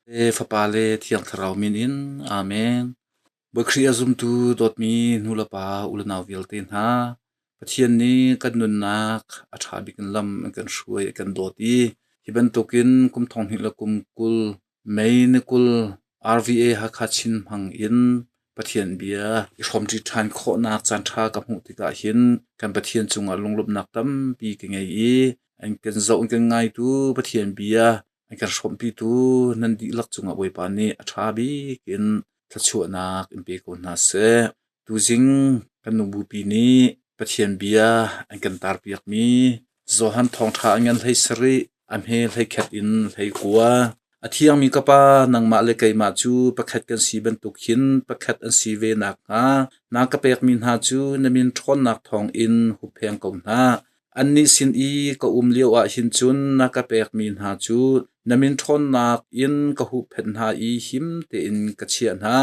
Le Fapa le Thiang Thlarau min in. Amen. Bawi Khrih a zumtu dawtmi nu le pa u le nau vialte hna, Pathian nih kan nunnak a ṭha bik in lam an kan hruai, a kan dawt i hi bantukin kum thong hnih le kum 20 May ni 20 RVA Hakha Chin hmang in Pathian bia i hrawmṭi ṭhan khawhnak caanṭha ka hmuh tikah hin kan Pathian cungah lunglawmhnak tampi ka ngei i an kan zoh an kan ngaitu Pathian bia an kan hrawmpitu nan dihlak cungah Bawipa nih a ṭha bik in thluachuahnak in pe ko hna seh. Tuzing kan nu bupi nih Pathian bia an kan tarpiakmi Johan Thawngṭha an ngan 17 a hme 11 in 19. A thiangmi ka Pa, nangmah le keimah cu pakhat kan si bantuk hin pakhat an si ve nakhnga na ka pekmi hna cu na min ṭhawnnak thawngin huppheng ko hna. Annih sin i ka um lioah hin cun na ka pekmi hna cu na min ṭhawnnak in ka huhphenh hna i him tein ka chiah hna.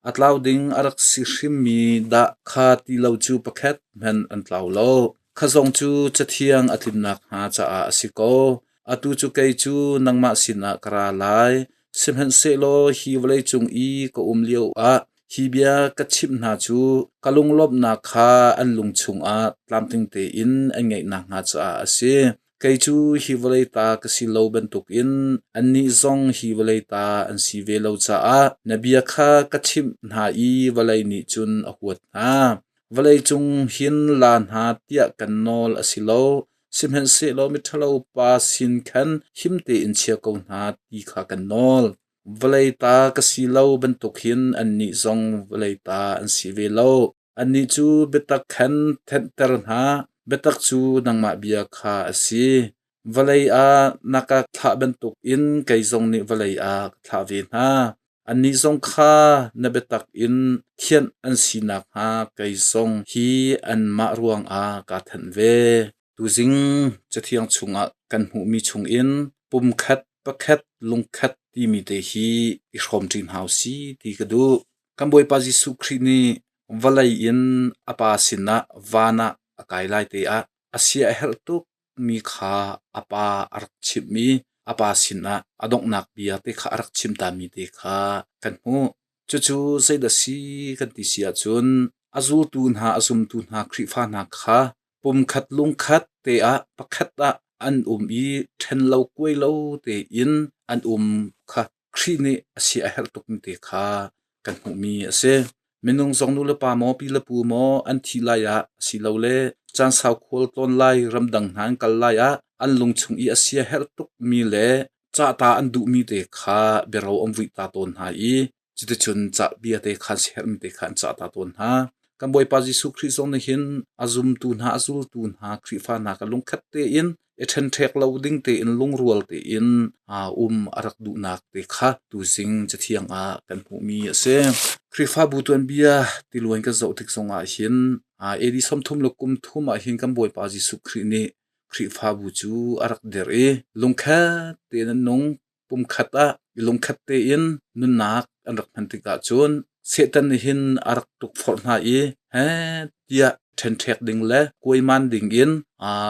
A tlau ding a rak si hrimmi dah kha ti lo cu pakhat hmanh an tlau lo. Kha zong cu Cathiang a tlin nakhnga caah a si ko. Atu cu kei cu nangmah sinah ka ra lai. Sihmanhsehlaw hi vawleicung i ka um lioah hi bia ka chimh hna cu ka lunglawmhnak kha an lung chungah tlamtling tein an ngeih nakhnga caah a si. Kei cu hi vawlei ta ka si lo bantukin annih zong hi vawlei ta an si ve lo caah na bia kha ka chimh hna i vawlei nih cun a huat hna. Vawleicung hin la hna tiah kan nawl a si lo, sihmanhsehlaw miṭhalo pa sin khan him tein chia ko hna ti kha kan nawl. Vawlei ta ka si lo bantuk hin annih zong vawlei ta an si ve lo. Annih cu biatak khan thenhter hna, biatak cu nangmah bia kha a si. Vawlei ah na ka thlah bantukin kei zong nih vawlei ah ka thlah ve hna. Annih zong kha na biatak in thianh an si nakhnga kei zong hi anmah ruangah kaa thanh ve. Tuzing Cathiang chungah kan hmuhmi chungin pumkhat pakhat lungkhat timi te hi i hrawmṭi hna u si ti ka duh. Kan Bawipa Jesuh Khrih nih vawlei in a Pa sinah van ah a kai lai te ah a sia a herh tuk mi kha a pa a rak chimh i a pa sinah a donghnak bia te kha a rak chim tami te kha kan hmuh. Cucu zeidah si kan ti si ahcun a zultu hna, a zumtu hna, Khrihfa hna kha pumkhat lungkhat te ah pakhat ah an um i ṭhen lo kuai lo tein an um kha Khrih nih a sia a herh tukmi te kha kan hmuhmi a si. Minung zong nu le pa maw, pi le pu maw an thih lai ah asilole caan sau khual tlawn lai ramdang hna an kal lai ah an lungchung i a sia herh tukmi le cahta an duhmi te kha biaro an vuih ta tawn hna i cuticun cah bia te kha siaherhmi te kha an cah ta tawn hna. Kan Bawipa Jesuh Khrih zong nih hin a zumtu hna, a zultu hna, Khrihfa hna kha lungkhat tein i ṭhenṭhek lo ding tein lungrual tein um a rak duhnak te kha tuzing Cathiang ah kan hmuhmi a si. Khrihfabu tuanbia tiluan kan zoh tik zongah hin AD 33 ah hin kan Bawipa Jesuh Khrih nih Khrihfabu cu a rak dirh i lungkhat tein an nung. Pumkhat ah i lungkhat tein nunnak an rak hman tikah cun Satan nih hin a rak tukforh hna i heh tiah ṭhenṭhek ding le kuaiman ding in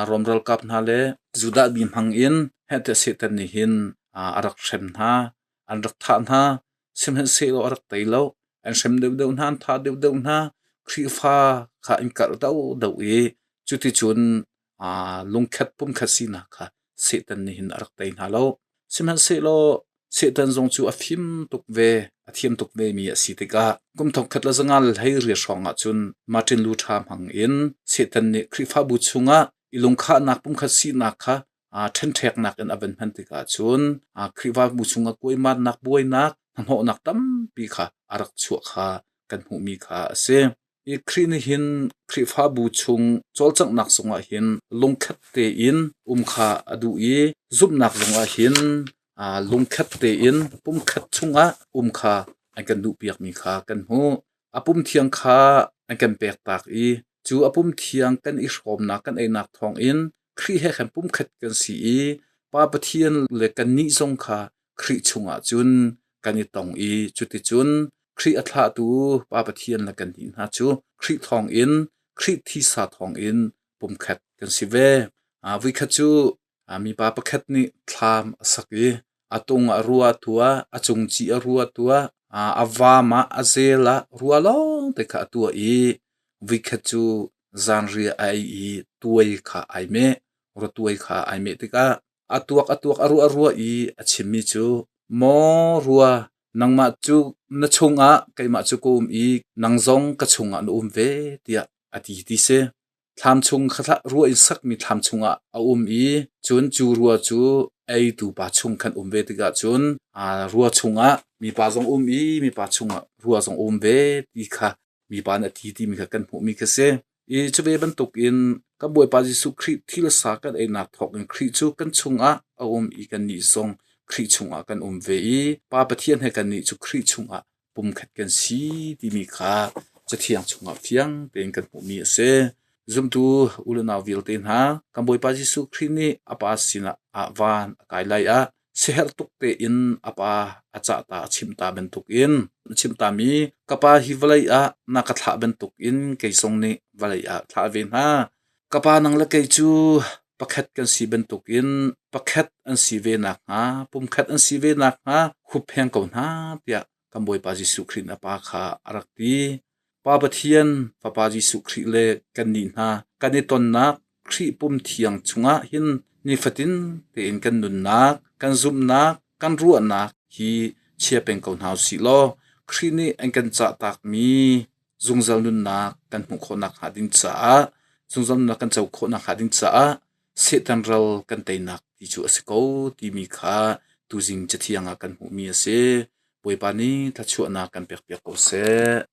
Rom ralkap hna le Judah mi hmang in heh tiah Satan nih hin a rak hrem hna, an rak thah hna. Sihmanhsehlaw a rak tei lo. An hrem deuhdeuh hna, an thah deuhdeuh hna. Khrihfa kha an karh deuhdeuh i cuticun lungkhat pumkhat sinak kha Satan nih hin a rak tei hna lo. Sihmanhsehlaw Satan zong cu a fim tuk ve, a thiam tuk ve mi a si tikah kum thongkhat le zanga le 18 hrawng ah cun Martin Luther hmang in Satan nih Khrihfabu chungah i lungkhahnak pumkhat sinak kha ṭhenṭheknak in a van hman tikah cun Khrihfabu chungah kuaimannak buainak hnahnawhnak tampi kha a rak chuah kha kan hmuhmi kha a si. I Khrih nih hin Khrihfabu chung cawlcanghnak zongah hin lungkhat tein um kha a duh i zumhnak zongah hin lungkhat tein pumkhat chungah um kha an kan duhpiakmi kha kan hmuh. A pum thiang kha an kan pektak i cu a pum thiang kan i hrawmnak kan einak thawngin Khrih he khan pumkhat kan si i Pa Pathian le kannih zong kha Khrih chungah cun kan i tong i cuticun Khrih a thlahtu Pa Pathian le kannih hna cu Khrih thawngin Khrih thisa thawngin pumkhat kan si ve. Voikhat cu mipa pakhat nih thlam a sak i A tung ah rua a tuah, a cungcih ah rua a tuah, a vam ah a zel ah rua lawngte kha a tuah i voikhat cu zanriah a ei i tuai kha ai meh. Ratuai kha ai meh tikah a tuak a tuak a ruah a ruah i a chimmi cu, Maw rua, nangmah cu na chungah keimah cu ka um i nang zong ka chungah na um ve, tiah a ti ti si. Thlam chung kha rua in sakmi thlam chungah a um i cun cu rua cu eitu pa chung khan um ve tikah cun rua chungah mipa zong um i mipa chungah rua zong um ve ti kha mipa nih a ti timi kha kan hmuhmi kha si. I cu ve bantukin kan Bawipa Jesuh Khrih thilsa kan einak thawngin Khrih cu kan chungah a um i kannih zong Khrih chungah kan um ve i Pa Pathian he kannih cu Khrih chungah pumkhat kan si timi kha Cathiang chungah fiang tein kan hmuhmi a si. Zumtu u le nau vialte hna, kan Bawipa Jesuh Khrih nih a Pa sinah ah van a kai lai ah siaherh tuk tein a pa a cahta a chimhta bantukin a chimhtami ka pa hi vawlei ah na ka thlah bantukin kei zong nih vawlei ah thlah ve hna. Ka pa nang le kei cu pakhat kan si bantukin pakhat an si ve nakhnga pumkhat an si ve nakhnga huppheng ko hna tiah kan Bawipa Jesuh Khrih na pa kha a rak ti. Pa Pathian, Fapa Jesuh Khrih le kannih hna kan i tonnak Khrih pum thiang chungah hin nifatin tein kan nunnak, kan zumhnak, kan ruahnak hi chia peng ko hna usih law Khrih nih an kan cahtakmi zungzal nunnak kan hmuh khawh nakhnga ding caah zungzal nunnak kan co khawh nakhnga ding caah Satan ral kan teinak ti cu a si ko timi kha tuzing Cathiang ah kan hmuhmi a si. Bawipa nih thluachuahnak kan pekpiak ko seh.